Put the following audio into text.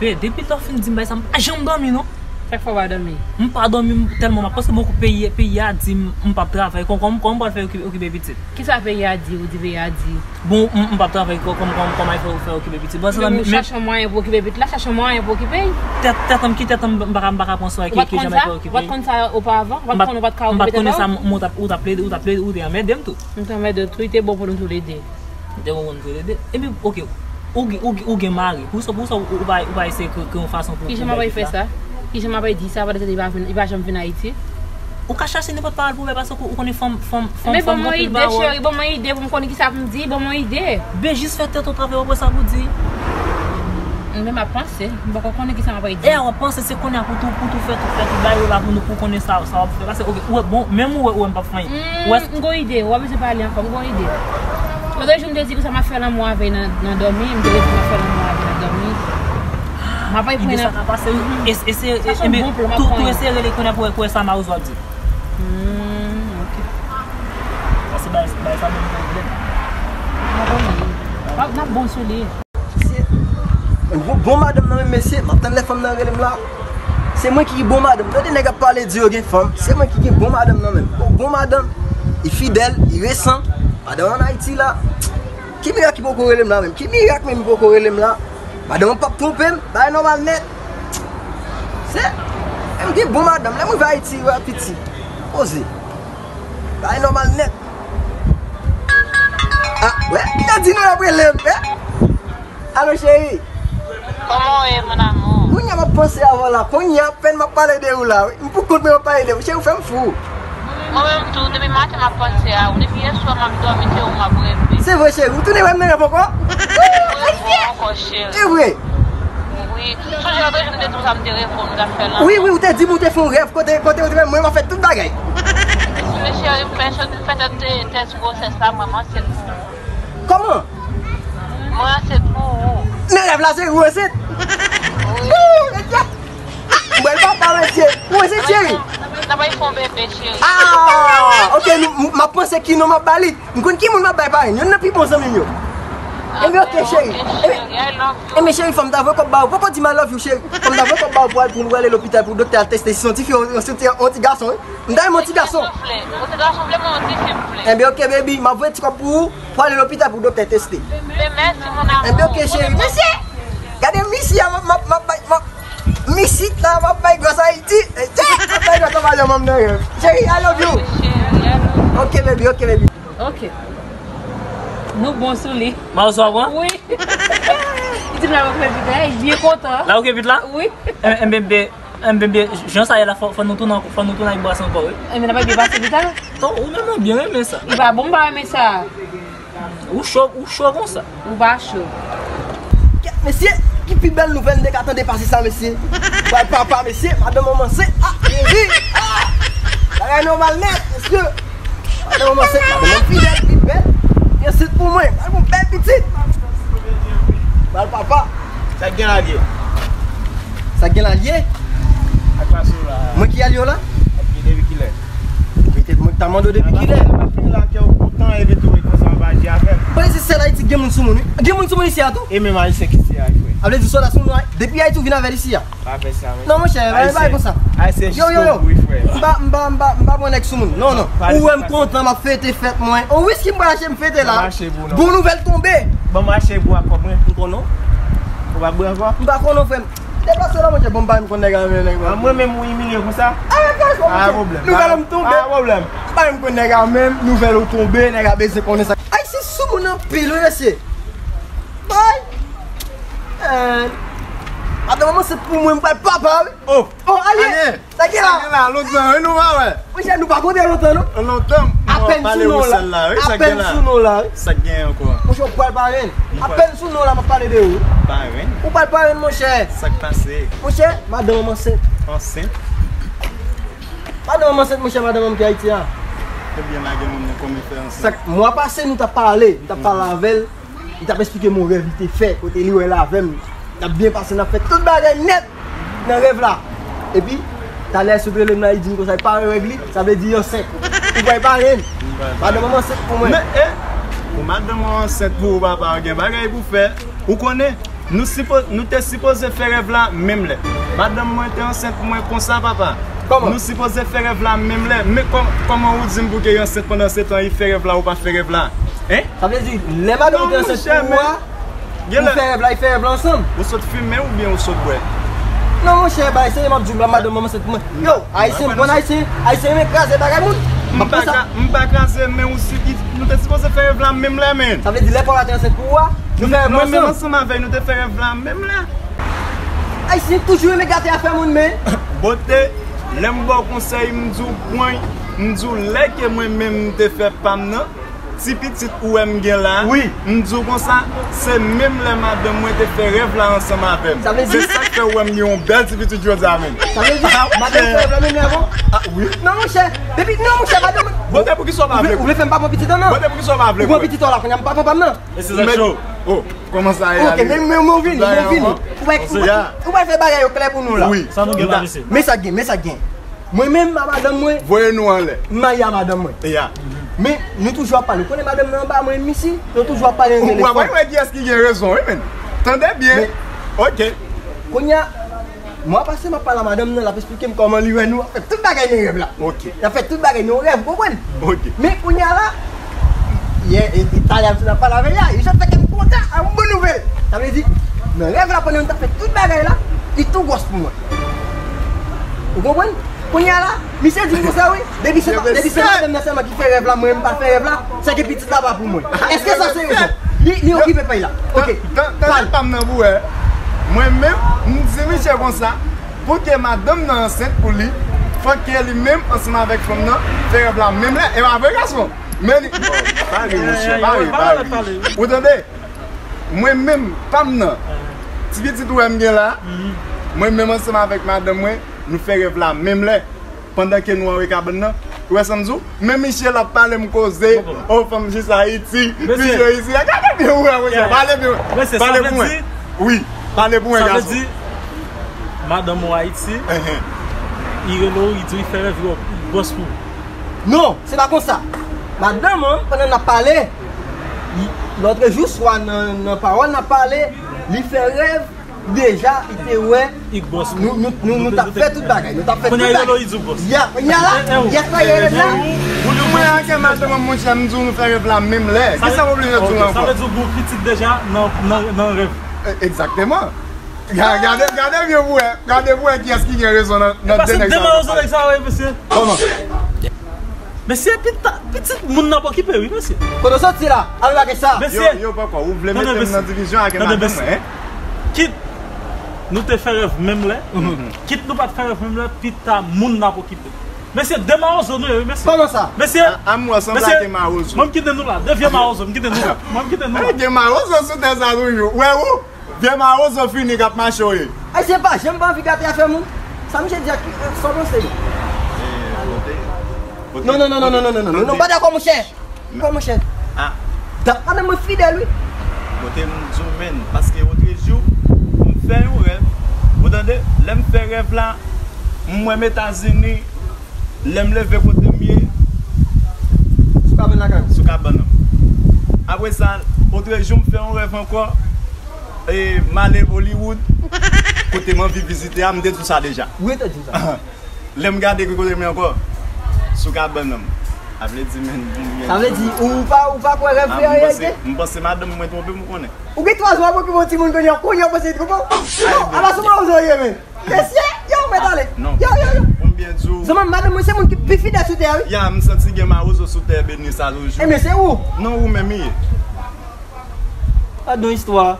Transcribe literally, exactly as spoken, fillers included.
Be, depi lè w fin di m bagay sa, m pa janm dòmi non. Chak fwa w pa dòmi. M pa dòmi, m tèlman m ap panse, bon, peyi, peyi a di m, m p ap travay. Kòman, kòman, kòman m pral fè okipe, okipe pitit? Kisa peyi a di? Ou di peyi a di? Bon, m, m p ap travay, kò-, kòman, kòman, kòman fè, fè okipe pitit? Bon, se la, men, men chache yon mwayen pou okipe pitit la, chache yon mwayen pou okipe l. Tèt, tèt an, ki tèt an, m pa ka, m pa ka pran swen ki, ki jan m fè okipe. Ou pa t konn sa? Ou pa t konn sa oparavan? Ou pa t konn, ou pa t ka okipe tèt an? M pa t konnen sa, m, m, ou t ap, ou t ap plede, ou t ap plede, ou te anmède m tou. M te anmède tou, li te bon pou nou toulede. Te bon pou nou toulede. Epi, oke, ou gen, ou gen, ou gen mari. Poukisa, poukisa ou, ou pa, ou pa eseye kre-, kreye yon fason pou, pou bay pitit la? Kijan m ap fè sa? Kijan m ap di sa? Pandan se li pa vin, li pa janm vin Ayiti? Ou ka chache nenpòt pawòl pou bay, paske ou konnen fanm, fanm, fanm, fanm gen anpil pawòl. Men ban mwen ide pou m konnen kisa pou m di, ban mwen ide. Ben, jis fè tèt ou travay, w ap wè sa pou di. Men m ap panse, m poko konnen kisa m ap di. E w ap panse, se kounye a pou tou, pou tou fè tout, fè tout bagay yo la pou nou, pou konnen sa, sa w ap fè. Paske, oke, ou wè, bon, menm ou wè, ou wè m p ap fè anyen. Ou wè? M gon ide, ou pa bezwen pale ankò, m gon ide. Lòt jou m te di konsa m ap fè lanmou avè l nan, nan dòmi, m te di m ap fè lanmou avè l nan dòmi. M ap pran. Ide sa ka pase, wi. E, e se, e, tou, tou eseye rele kounye a pou wè, pou wè sa Mawozo ap di. Hmm, ok. Paske bay, bay sa menm pwoblèm. N ap bon sou li. Mesye, bon, bon madanm nan menm, mesye, m ap tann lè fanm nan rele m la. Se mwen ki bon madanm. Tande nèg ap pale di yo gen fanm. Se mwen ki gen bon madanm nan menm. Bon, bon madanm. Li fidèl, li resan. Madanm an Ayiti la. Ki mirak ki poko rele m la menm? Ki mirak menm li poko rele m la? Madanm an p ap twonpe m, bagay nòmal nèt. Se, m gen bon madanm, lè m rive Ayiti, wè piti. Poze. Bagay nòmal nèt. Ah, wè, li ta di nou l ap rele m, wè. Alo, cheri. Kòman w ye, mon amour? Kounye a m ap panse avè w la. Kounye a, apèn m ap pale de ou la, wi. M pou kont mwen, m ap pale de ou. Cheri, ou fè m fou. Mwen menm tou, depi maten m ap panse a ou. Depi yè swa m ap dòmi, se ou m ap reve. Se vre, cheri. Ou tounen wè m nan rèv ankò? Wi, m wè w ankò, cheri. Se vre. Wi. Sonje lòt jou m te di w sa, m te reve w, nou t ap fè lanmou. Wi, wi, ou te di m ou te fè yon rèv kote, kote ou te wè mwen, m ap fè tout bagay. Men cheri, m fè, m fè tès, tès gwosès la, mwen, m ansent pou ou. Kòman? Mwen ansent pou ou. Nan rèv la, se ou ansent? Wi. Woo, mesye. Ah, m pral papa, mesye. Ou ansent, cheri? N ap fè yon bebe, cheri. Ah, ok, nou, m, m ap panse ki non m ap ba li. M konn ki moun m ap bay parenn. Youn nan pi bon zanmi m yo. Enben, ok, cheri. Ok, cheri, I love you. Enben, cheri, fò m ta voye kòb ba ou. Poko di m I love you, cheri. Fò m ta voye kòb ba ou pou al, pou nou ale lopital, pou doktè al teste si se yon tifi, yon, yon, yon ti gason, wi. M ta renmen yon ti gason. Yon ti gason vle, mwen yon tifi m vle. Enben, ok, baby, m ap voye ti kòb pou ou, pou ale lopital pou doktè teste. Men mèsi, mon amour. Enben, ok, cheri. Mesye! Gade misi a, m ap, m ap, m ap bay, m ap, misit la, m ap bay grâce Haïti. E, tchè! M ap bay grâce a madanm nan rèv. Cheri, I love you. Cheri, I love you. Ok, baby, ok, baby. Ok. Nou bon sou li. Mawozo a pran? Wi. Li di m la, m ap fè pita, li byen kontan. La, ok, pita la? Wi. Enben, enben, Enben, byen, jan sa ye la, fò, fò nou tounen, fò nou tounen ak bwase ankò, wi. Enben, n ap byen pase pita. Tò, ou menm, ou byen renmen sa. Li pa bon, m pa renmen sa. Ou cho, ou cho konsa. Ou pa cho. Kèt, mesye, ki pi bèl nouvèl m te ka tande pase sa, mesye? Pral papa, mesye, madanm an ansent. Ah, cheri. Ah! Bagay nòmal nèt, mesye. Madanm an ansent, madanm an fidèl, li bèl. Li ansent pou mwen. Pral pou bèl pitit. Pral papa. Sa k gen la, Dye? Sa k gen la, Dye? Ak pase w la. Mwen ki alye w la? Depi kilè? Petèt mwen ki ta mande w depi kilè. Depi la, kè w kontan, epi tou, e konsa w pa aji avè m. Mwen se sèl Ayiti ki gen moun sou moun, wi. Gen moun sou moun isi a tou? E menm Ayisyen ki isi a, wi, frè. A vle di sòlda sou nou, depi Ayiti ou vin avè l isi a? Pa fè sa, mesye. Non, monchè, pa, pa konsa. Ayisyen jis konpou, wi, frè. M pa, m pa, m pa, m pa pran nèg sou moun. Non, non. Ou wè m kontan, m ap fete fèt mwen. On wiski m pral achte, m fete la. Bon nouvèl tonbe. Ban m achte pou ak kòb mwen. M konnen w. Ou pa bwè ankò? M pa konnen w, frè m. Deplase la, monchè, bon, m pa menm konn nèg la menm, nèg la. Mwen menm ou imilye konsa? Ah, pa pwoblèm. Nouvèl m tonbe. Pa pwoblèm. M pa menm konn nèg la menm, nouvèl ou tonbe, nèg la bezwen konnen sa. Ay, se sou moun anpil, wi, mesye. Ay. Eh, madanm an ansent pou mwen, m pral papa, wi. Oh. Oh, alye. Alye. Sa gen la? Sa gen la, lontan, wi, nou pa wè. Monchè, nou pa kontre lontan, non? Lontan, m ap pale w sèl la, wi, sa gen la? Apèn sou non la, wi. Sa gen ankò? Monchè, ou pral parenn. Apèn sou non la, m ap pale de ou. Parenn? Ou pral parenn, monchè. Sa k pase? Monchè, madanm an ansent. Ansent? Madanm an ansent, monchè, madanm an ki Ayiti a. Ebyen, lage moun nan, kòman fè ansent? Sa k, mwa pase, nou t ap pale, nou t ap pale avè l. Li t ap esplike m yon rèv li te fè, kote li wè l avè m. N ap byen pase, n ap fè tout bagay nèt nan rèv la. Epi, talè sot rele m la, li di m konsa, li pare règ li, sa vle di li ansent. Ou pral parenn. Madanm an ansent pou mwen. Men, eh, pou madanm an ansent pou ou, papa, gen bagay pou fè. Ou konnen, Nou sipo-, nou te sipoze fè rèv la menm lè. Madanm mwen te ansent pou mwen konsa, papa. Kòman? Nou sipoze fè rèv la menm lè. Men kò-, kòman ou di m pou ke li ansent pandan se tan li fè rèv la, ou pa fè rèv la? Hein? Sa vle di, lè madanm ou te ansent pou ou a, ou fè rèv la, li fè rèv la ansanm. Ou sot fimen oubyen ou sot bwè? Non, monchè, bay, se m ap di w la, madanm mwen ansent pou mwen. Yo, Ayisyen, bon Ayisyen, Ayisyen renmen kraze bagay moun. M pa ka, m pa kraze, men ou si, nou te sipoze fè rèv la menm lè, men. Sa vle di, lè fwa la te ansent pou ou a, nou fè rèv la ansanm. Mwen menm ansanm avè l, nou te fè rèv la menm lè. Ayisyen toujou renmen gate afè moun, men. Bote, lè m ba w konsèy, m di w pran, m di w lè ke mwen menm m te fè pa m nan, ti pitit ou wè m gen la, m di w konsa, se menm lè madanm mwen te fè rèv la ansanm avè m. Se sa k fè ou wè m gen yon bèl ti pitit jodi a menm. Sa vle di, madanm fè rèv la menm lè avè w? Ah, wi. Non, monchè. Depi, non, monchè, madanm. Bote, poukisa w pa vle? Ou vle fè m pa pran pitit an, non? Bote, poukisa w pa vle? Ou pran pitit an la, kounye a m pa pran pa m, non. Mesye Zacho. Oh, kòman sa ye? Ok, men, men, men, ou vini, men, ou vini. Ou pa, ou pa, ou pa fè bagay yo klè pou nou la. Wi. Sa nou gen la, mesye? Men sa gen, men sa gen. Mwen menm, a madanm mwen. Voye nou anlè. M marye a madanm mwen. Ya. Men, nou toujou ap pale. Ou konnen madanm nan anba mwen, misye, nou toujou ap pale nan telefòn. Ou pa wè kiyès ki gen rezon, wi, men. Tande byen. Ok. Kounye a, mwa pase, m ap pale a madanm nan, l ap eksplike m kòman li wè nou ap fè tout bagay nan rèv la. Ok. N ap fè tout bagay nan rèv, ou konprann? Ok. Men kounye a la, yè, e, e, talè a m te ap pale avè l la, li sot fè kè m kontan, a yon bon nouvèl. Sa vle di, nan rèv la, pandan nou t ap fè tout bagay la, li tou gwòs pou mwen. Ou konprann? Kounye a la, misye di m konsa, wi, depi se, depi se madanm nan sèlman ki fè rèv la, mwen m pa fè rèv la, se ke pitit la pa pou mwen. Èske sa se rezon? Li, li okipe pay la. Ok. Tan, tan, tande pa m nan pou wè. Mwen menm, m di misye konsa, pou ke madanm nan ansent pou li, fòk ke li menm ansanm avèk fanm nan fè rèv la menm lè. E pa vre, gason? Men li, bon, pa ri, monchè, pa ri, pa ri. Ou tande? Mwen menm, pa m nan. Ti pitit ou wè m gen la, mwen menm ansanm avèk madanm mwen, nou fè rèv la menm lè. Pandan ke nou anwo kabann nan, ou wè sa m di w? Men misye l ap pale m koze, o fanm jis Ayiti, misye isi. Gade byen ou wè, monchè, pale byen. Pale pou mwen. Wi, pale pou mwen, gason. Sa vle di, madanm ou Ayiti, li rele w, li di w li fè rèv yo gwòs pou ou. Non, se pa konsa. Madanm an, pandan n ap pale, li, lòtrejou swa nan, nan pawòl n ap pale, li fè rèv, deja, li te wè, nou, nou, nou, nou t ap fè tout bagay. Nou t ap fè tout bagay. Kounye a, li di w gwòs. Ya, kounye a la, yès la, yè rèv la. Ou di mwen ak madanm an, monchè, m di w nou fè rèv la menm lè. Kisa w oblije di w ankò? Sa vle di w gen pitit deja nan, nan, nan rèv. E, egzakteman. Ga-, gade, gade byen pou wè, gade pou wè kiyès ki gen rezon nan, nan de nèg sa. Mesye, de mawozo nèg sa yo ye, mesye. Kòman? Mesye, pita, pitit moun nan p okipe, wi, mesye. Kote w soti la? Al lage sa. Mesye. Yo, yo, papa, ou vle mete m nan divizyon ak madanm mwen, hein? Kit nou te fè rèv menm lè, kit nou pa t fè rèv menm lè, pita moun nan p okipe. Mesye, de mawozo nou ye, wi, mesye. Kòman sa? Mesye, a, a m wè sanble ak de mawozo. Mwen m kite nou la, de vye mawozo, m kite nou la. Mwen m kite nou la. Gen mawozo sou tè sa toujou. Wè ou? Vye mawozo fini k ap mache w ye. Ayisyen pa janm pa anvi gate afè moun. Sa misye di a ki, sa w panse? Non, non, non, non, pa dakò, monchè. Pa, monchè. Ah. Dat madanm mwen fidèl, wi. Kote m di w, menn, paske otrejou, m fè yon rèv. Ou tande? Lè m fè rèv la, m wè m Etazini, lè m leve kote m ye, sou kabann lakay ou. Sou kabann nan. Apre sa, otrejou, m fè yon rèv ankò. E, m ale Hollywood, kote m anvi vizite a, m te di w sa deja. Wi, te di m sa. Lè m gade ki kote m ye ankò, sou kabann nan. Sa vle di, men, bon, men. Sa vle di, ou pa, ou pa kwè rèv la reyalite? M panse madanm mwen twonpe m, ou konnen. Ou gen twa zwa pou okipe yon timoun kounye a, kounye a w panse li twonpe w? Non, ala sou mawozo w ye, men. Mesye, yo, mèt ale. Yo, yo, yo. Pou m byen di w. Zanmi m, madanm mwen se moun ki pi fidèl sou tè a, wi. Ya, m santi gen mawozo sou tè beni sa toujou. E men se ou. Non, ou menm li ye. Gadon istwa.